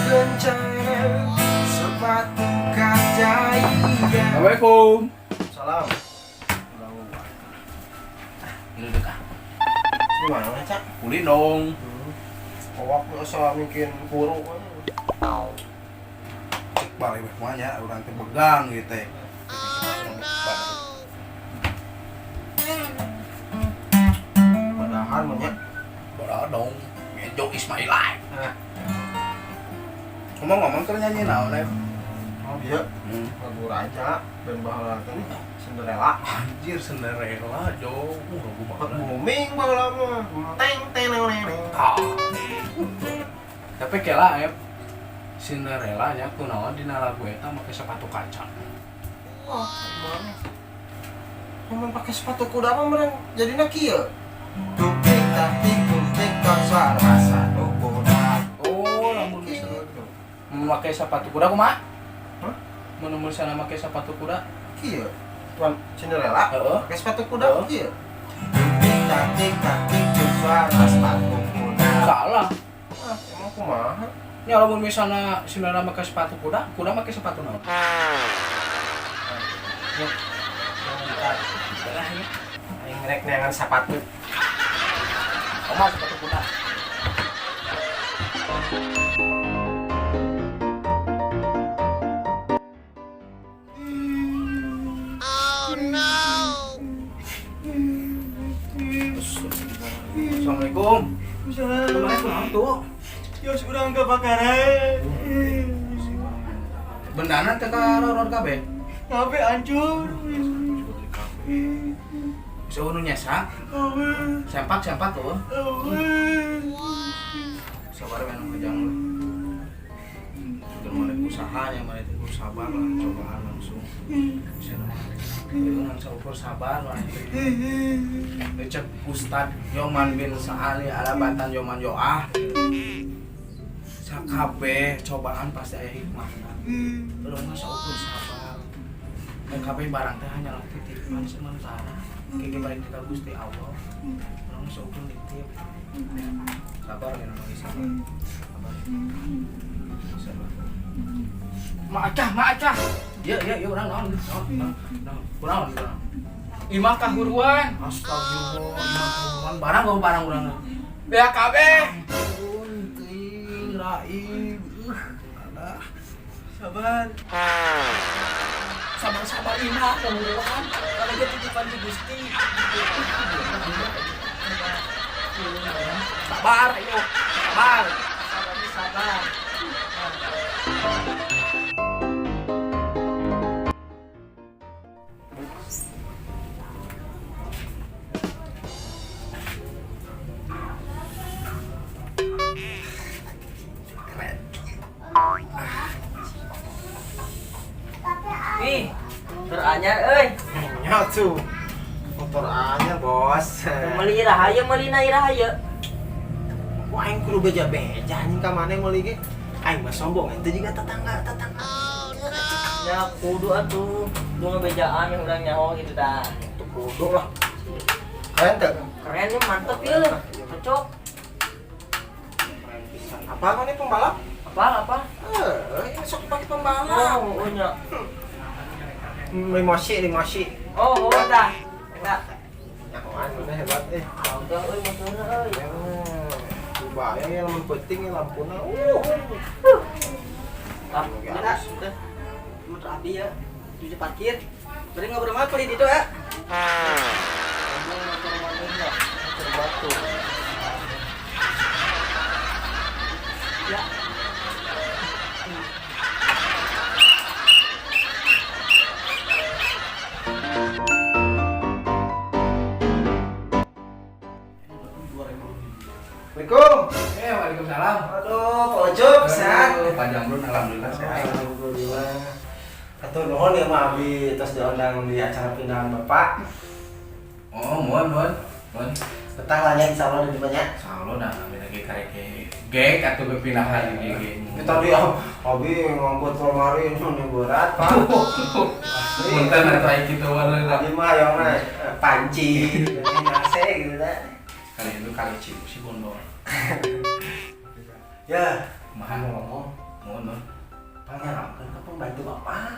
Kencana, sepatu kaca iya. Assalamualaikum. Salam. Ini dek ah. Gimana, Cak? Ulin dong. Awak asa bikin kuru. Cek balik weh nya urang teh begang gitu teh. Padahal mah nya. Bodoh dong. Ngejo is my life. Nah. Ngomong-ngomong keur nyanyi naon, Ep? Oh iya, lagu Raja band baheula teh nih, Cinderella. Anjir, Cinderella, jo. Lagu Hot banget. Booming baheula mah. Teng teng neng neng neng. Ah. Tapi kela, Ep. Cinderella nya kunaon dina lagu eta make sepatu kaca. Wah, gimana? Ngomong pakai sepatu kuda mah meureun jadina kieu. Tuk tik tak tik tuk tik tak suara satu kuda. Oh, lamun misalnya memakai sepatu kuda kumaha? Hah? Mun misalnya make sepatu kuda? Kieu. Tuan Cinderella Heeh. pakai sepatu kuda Heeh. kieu. Tuk tik tak tik tak tik tuk suara sepatu kuda. Salah. Ah, emang kumaha? Ya lamun misalnya Cinderella make sepatu kuda, kuda make sepatu naon? Ya, bentar. Salah ya. Aing rek neangan sepatu. Oma sepatu kuda. Assalamualaikum. Assalamualaikum tuh. Yos urang kebakaran. Bendana teh ka roror kabeh. Kabeh hancur. Bisa nu nyesa, sempak-sempak tuh. Sabar memang kejang lah. Keur mana usaha yang mana itu sabar lah, cobaan langsung. Bisa ngan saukur sabar lah. Cek Ustad Yoman bin Saali alabatan Yoman Yoah. Sakabeh cobaan pasti aya hikmahna. Tolong mah saukur sabar. Dan kabeh barang teh hanyalah titipan sementara. Keke balik ka Gusti Allah. Tolong saukur nitip. Sabar ya namanya sabar. Sabar. Sabar. Ma acah, ma acah. Ya, ya, ya urang naon, naon, naon, naon. Kunaon, kunaon. Imah kahuruan. Astagfirullah, imah kahuruan barang gak barang urang. BAKB. Unting, raib. Ada. Sabar. Sabar-sabar imah kahuruan. Kalau dia titipan di Gusti. Sabar, ayo. Sabar. Sabar, sabar. Keren. Ih, motor anyar euy. Nya tuh. Motor anyar, Bos. Meuli iraha ieu, meulina iraha ieu. Wah, aing kudu beja-beja anjing ka maneh meuli ge. Aing mah sombong ente juga tetangga-tetangga. Ya kudu atuh, kudu ngebejaan yang urang nyaho gitu dah. Tuh kudu lah. Keren tuh. Keren nih, mantep ya. Cocok. Keren pisan. Apa kau nih pembalap? Apa apa? Eh, ini sok dipakai pembalap. Oh, oh nya. Limosi, limosi. Oh, oh dah. Eta. Nyahoan mana hebat eh. Gagah euy motorna euy. Ya, bayang ya lamun penting ya lampuna. Tah, eta teh. Motor api ya. Tujuh parkir. Bari ngobrol mah di ditu ya. Motor manehna, motor batu. Ya. Assalamualaikum. Waalaikumsalam. Aduh, Pak Ucup, sehat? Aduh, Pak Jamrun, alhamdulillah sehat. Alhamdulillah. Atur nuhun ya mah abi tos diundang di acara pindahan Bapak. Oh, mohon, mohon. Mohon. Betah lah nya insyaallah di banyak. Insyaallah dah kami lagi karek gek atau kepindahan di gek. Ini tadi abi ngangkut lemari ini berat, Pak. Punten atuh aya kitu mah. Abi mah yang mah panci, AC gitu dah. Kali itu kali ciu si gondol. Ya, Kumaha? ngomong. Mohon, mohon. Pangarapkeun ka pembantu bapak.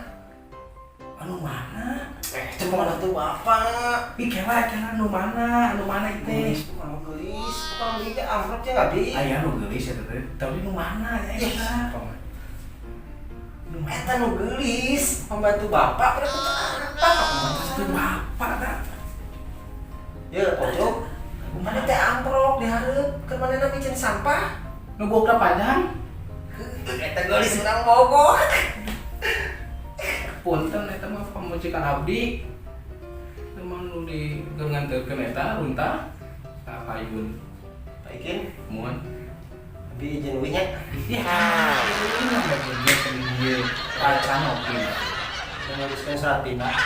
Anu mana? Eh, pembantu bapak. Ih, kela kela anu mana? Anu mana itu? Geulis, kumaha geulis? Kumaha geulis teh amprok teh abdi. Aya nu geulis eta teh. Tapi nu mana ya Ih, eta? kumaha? Nu mana? Eta nu geulis, pembantu bapak berarti teh apa? Itu bapak dah. Ya, pojok. Mana teh amprok di hareup, keur manehna micen sampah. Nu bokna panjang? Heuh, eta geulis urang bogoh. Punten eta mah pamajikan abdi. Eta mah nu di keur nganterkeun eta runtah ka payun. Pak Ikin, Mohon. abdi izin uih nya. Ya, ini mah bagian dia pacan oke. Menuliskan surat pindah.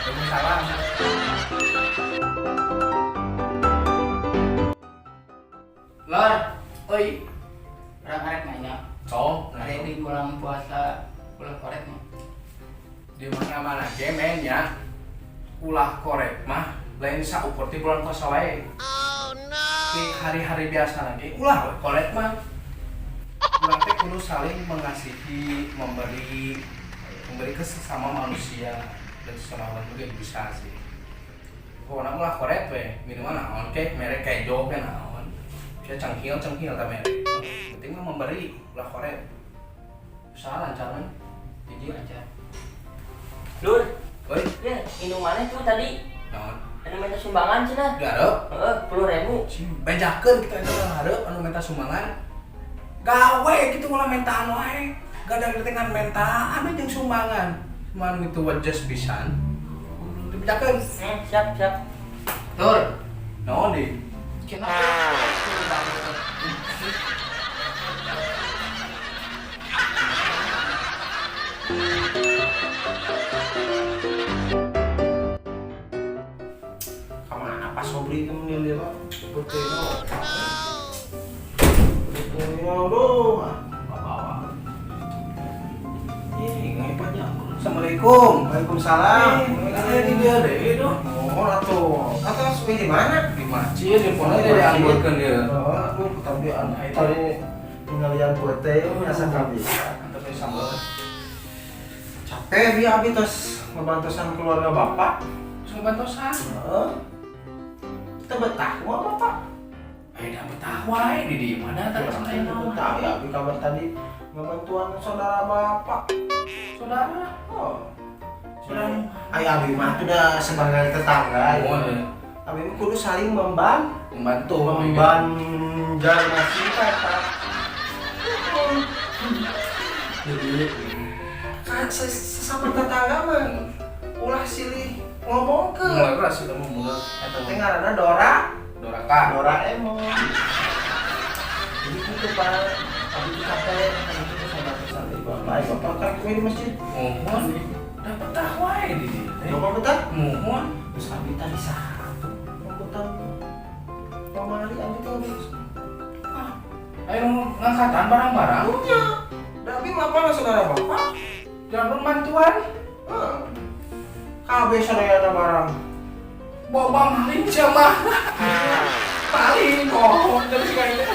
Waalaikumsalam. Lor, Oi, urang arek nanya. cok, Arek di bulan puasa ulah korek nih. Di mana-mana ge men ya. Ulah korek mah lain saukur ti bulan puasa wae. Oh no. Di hari-hari biasa lagi ulah we korek mah. Urang teh kudu saling mengasihi, memberi memberi ke sesama manusia dan sesama hewan juga bisa sih. Pokoknya ulah korek we, minuman naon ke, merek kejo ke naon. Bisa cangkil cangkil ta merek. Penting mah memberi, ulah korek. Usaha lancar men. Hiji. Aja. Lur, Oi, ya minumannya tuh tadi naon? anu minta sumbangan cenah. Dihareup. Heeh, 10.000. Cing bejakeun kitu eta mah hareup anu minta sumbangan. Gawe kitu ulah mentaan wae. Gadang teh ngan mentaan we jeung sumbangan. Sumbangan itu wejes pisan. Dibejakeun. Siap, siap. Lur, Naon di? kenapa? Kemana Pak Sobri itu menilai Putih Aduh, Bawa. Ih, ngepatnya. Assalamualaikum. Waalaikumsalam. Eh, di dia deh, doh. Mohon atuh. Kata suwi di mana? Di masjid, teleponnya dia diangkutkeun dia. Oh, aku tapi tadi pengalian kue teh asa kabeh. Tapi sambal. Capek bi abi tos ngebantosan keluarga bapak. Terus ngebantosan. Heeh. Kita betah kumaha bapak? Eh, dah betah wae di di mana tadi sama Kita betah ya abi kabar tadi ngebantuan saudara bapak. Saudara. Oh. Saudara. Ayo abi mah tuh udah sebagai tetangga. Oh, Ya. ya. Abi mah kudu saling membantu. Membantu. Membanjar masyarakat. Jadi kan sesama tetangga mah ulah silih ngomong ke. Mulai keras sudah mau mulai. Eta teh ngaranna Dora, Doraka. Doraemon. Jadi gitu Pak, abi tuh capek, abi tuh sama sampai bapak, ai bapak kan kue di masjid. Mohon. Dah betah wae di dieu teh. Bapak betah? Mohon. Terus abi tadi satu, angkutan pamali abi tuh habis. Ah, ayo ngangkatan barang-barang. Punya. Da abi mah apa saudara bapak? Jangan bantuan. Heeh. Kabeh sadayana barang. Bawa maling siapa? Maling kok. Terus kayak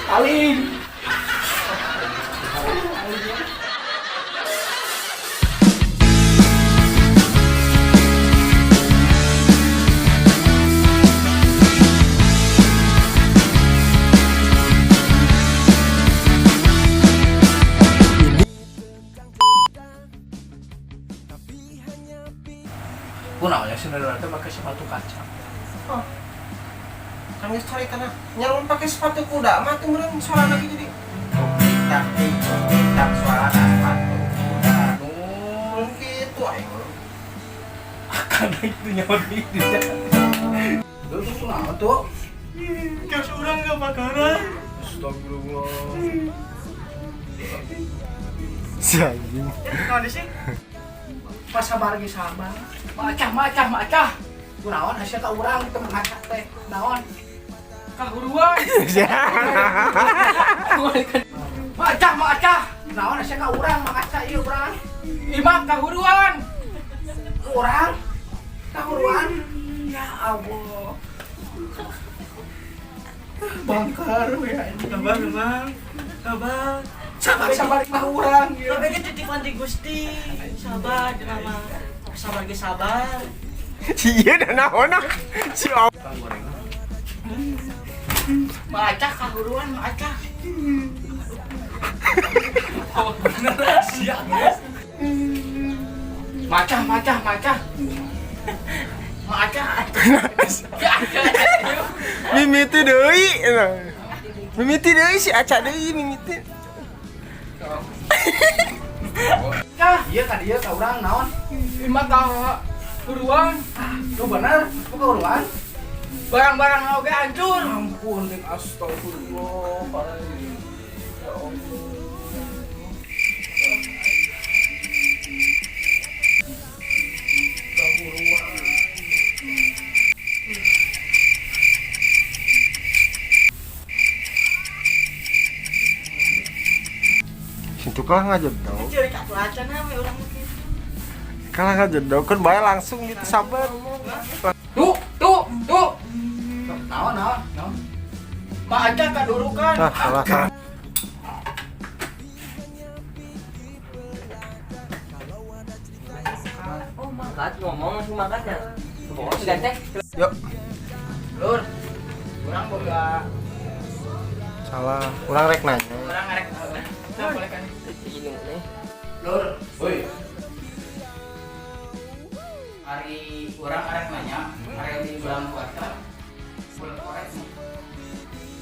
maling. Kunaon ya sih teh pakai sepatu kaca. Oh. Kan geus cari tanah. Nyalon pakai sepatu kuda mah tuh meureun suara lagi jadi. Tik tak tik tik tak suara sepatu kuda. Oh, Meureun kitu aing. akan itu nyawa di dia. Tuh tuh kunaon tuh? Gas urang kebakaran. Astagfirullah. Si anjing. Naon sih? Pas sabar ge sabar. Macah macah macah. Kunaon hasil ka urang teu ngaca teh. Naon? Kahuruan. Macah macah. Naon hasil ka urang makaca ieu urang. Imam kahuruan. Urang kahuruan. Ya Allah. Bangkar we anjing. Sabar, Mang. Sabar. Sabar sabar mah urang ieu. Kabeh ge titipan ti Gusti. Sabar mama. Sabar ge sabar. Iya dan naon ah. Si Om. Tukang goreng. Maacah kahuruan maacah. Oh, bener siap. Macah, macah, macah. Maacah. Mimiti deui. Mimiti deui si Aca deui mimiti. Cah, iya ka dieu ka urang naon? Ima kahuruan. Lu bener, lu kahuruan? Barang-barang oge hancur. Ampun, ding astagfirullah. Ya Allah. Kahuruan. Situ kalah ngajedog. Ciri ka acan we urang mah. Kalah ngajedog kan bae langsung gitu sabar. Tuh, tuh, tuh. Naon, naon, naon? Maacah kadurukan. Nah, salah salah. Oh, mangkat ngomong langsung mangkatnya. Ganteng. Yuk, Lur, urang boga salah. Urang rek nanya. Urang ngarek. Nah, boleh kan. Ini nih. Lur, woi. Ari urang arek nanya, ari di bulan puasa. Bulan korek nih.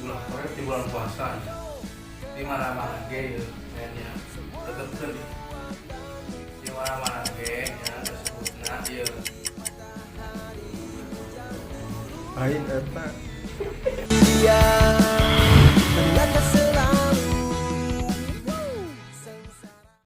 Bulan korek di bulan puasa ya. Di mana-mana ge ya kayaknya tetep nih. Di mana-mana ge nya disebutna ieu. Lain eta. Iya.